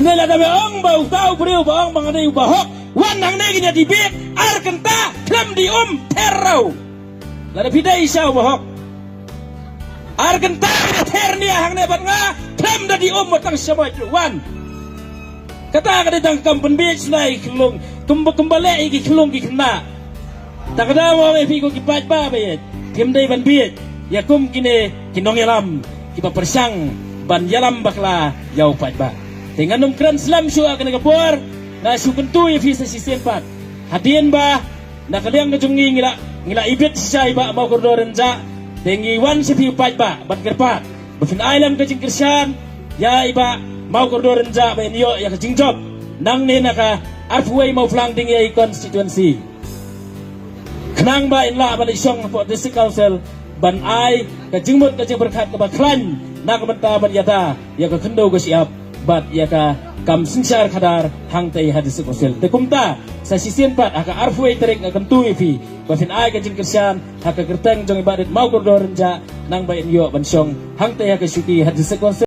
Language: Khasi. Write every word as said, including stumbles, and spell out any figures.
Ne lada me ong ba uta u briew ba ong ba nga dei u bahok, wan hangne ngin ïa debate ar kynta khlem da um ther ruh. Lada phi dei sha u bahok, ar kynta ngin ïa ther nia hangne bad nga khlem da um, tang sha bad wan. Kata ka dei tang kam pynbiej sna ïa ki khyllung, kumba kumba leh ïa ki khyllung ki khynnah. Ta ka daw ïa phi ko ki paidbah ba ïeit, phim dei ban biej ïa kum kine ki nongïalam kiba pyrshang ban ïalam bakla ïa u paidbah. Te ngan ym kren slem shuh ha kane ka por, nga shu kyntu ïa phi sa shisien pat. Hadien ba na ka liang ka jong ngi ngi la, ngi la ibit shisha ïa i Bah Mawkordor Rynjah, te ngi wan sha phi u paidbah ban kyrpad ba phin ai lem ka jingkyrshan ïa i Bah Mawkordor Rynjah ba in ïoh ïa ka jingjop nangne na ka arphew wei Mawphlang Ding ïa i constituency. Khnang ba in lah ban ïashong hapoh District Council ban ai ka jingmut ka jingpyrkhat kaba khlaiñ na ka bynta ban ïada ïa ka khyndew ka shyiap bad ïa ka kam synshar khadar hangtei ha District Council. Te kumta sa shisien pat ha ka arphew wei tarik nga kyntu ïa phi ba phin ai ka jingkyrshan ha ka kyrteng jong i Bah Rit Mawkordor Rynjah nang ba in ïoh ban shong hangtei ha ka shuki ha District Council.